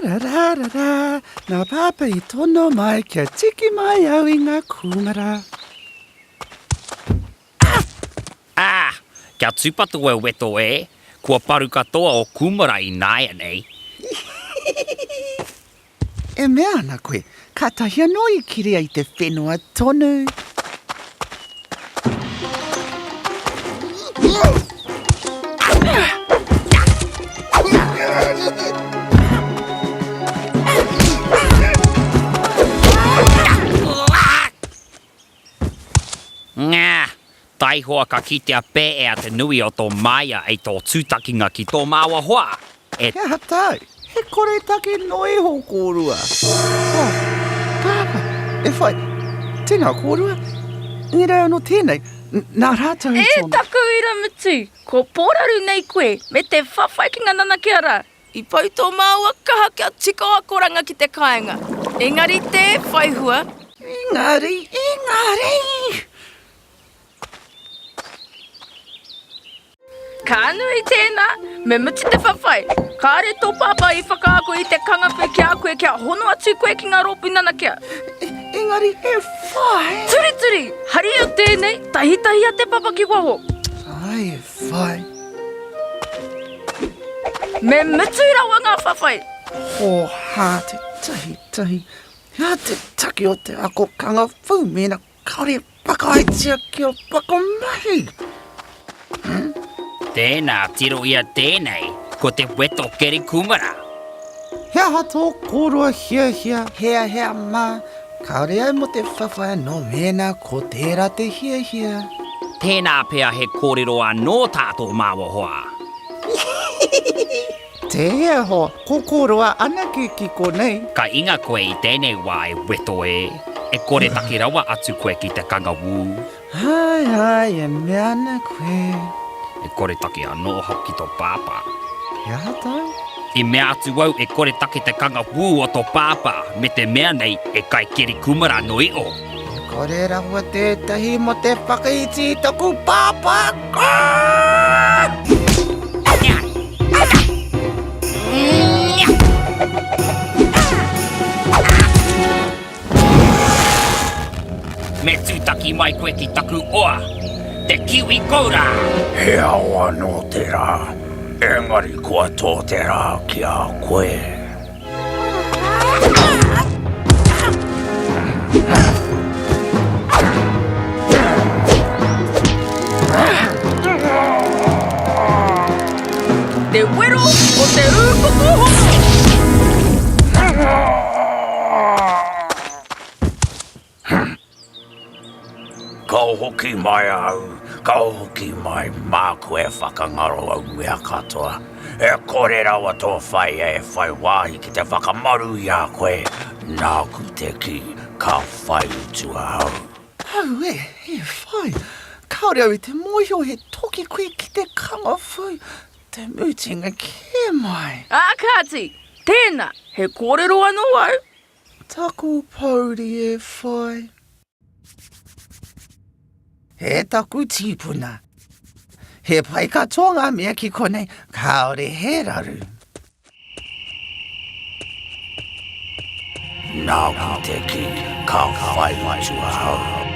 Rarararara, nā Pāpā i tono mai kia tiki mai au i ngā kūmara. Ah! Kia tūpato e weto e, kua paru katoa o kūmara ināianei. E mea ana koe, kātahi anō i kiria i te whenua tonu. Ngā! Taihoa ka kitea pēea te nui o tō māia i tō tūtakinga ki tō māua hoa, e. He aha tāu? He koretake noa iho kōrua. Oh, Pāpā, e whai, tēnā kōrua. Engari anō tēnei, nā rātou i E tono. taku iramutu, kua pōraru nei koe me te whawhai ki ngā nanakia rā. I pau tō māua kaha kia tika o akoranga ki te kāinga, engari tē whai hua. Engari, engari! Ka nui tēnā, me mutu te whawhai. Kāre tō pāpā i whakaako i te kangawhi ki a koe kia hono atu koe ki ngā rōpū nanakia. Engari e whai! Turituri! Haria tēnei, tahitahia te papa ki waho. Ai e whai. Me mutu rawa ngā whawhai. Hōhā te tahitahi. He aha te take o te ako kangawhi mēnā Kāore e whakaaetia kia whakamahi. Tēnā, tirohia tēnei, ko te weto keri kūmara. He aha tō kōrua hiahia, heahea mā? Kāore au mō te whawhai anō mēnā ko tērā te hiahia. Tēnā pea he kōrero anō tā tō māua hoa. Tēhea hoa, ko kōrua anake ki konei. Ka inga koe i tēnei wā e weto e, e koretake rawa atu koe ki te kanga wū. Āe, āe, e mea ana koe. E koretake anō hoki tō pāpā. He aha tāu? I mea atu au e koretake te kanga wū o tō pāpā me te mea nei e kai keri kūmara noa iho. E kore rawa tētahi mō te whakaiti i taku pāpā! Aaah! Me tūtaki mai koe ki taku oa, te kiwi koura! He ao anō te rā, engari kua tō te rā ki a koe. Te wero o te ūpoko hono! Ka hoki mai au, ka hoki mai, māku e whakangaro au mea katoa. E kore rawa tō whaea e whai wāhi ki te whakamaru i a koe, nāku te kī, ka whai utu ahau. Auē, e whai, kāore au i te mōhio he toki koe ki te kangawhau, te mutunga kē mai. Ā kāti, tēnā, he kōrero anō au. Taku pouri e whai. E taku tīpuna. He pai katoa ngā mea ki konei, kāore he raru. Nāku te kī, ka whai utu ahau.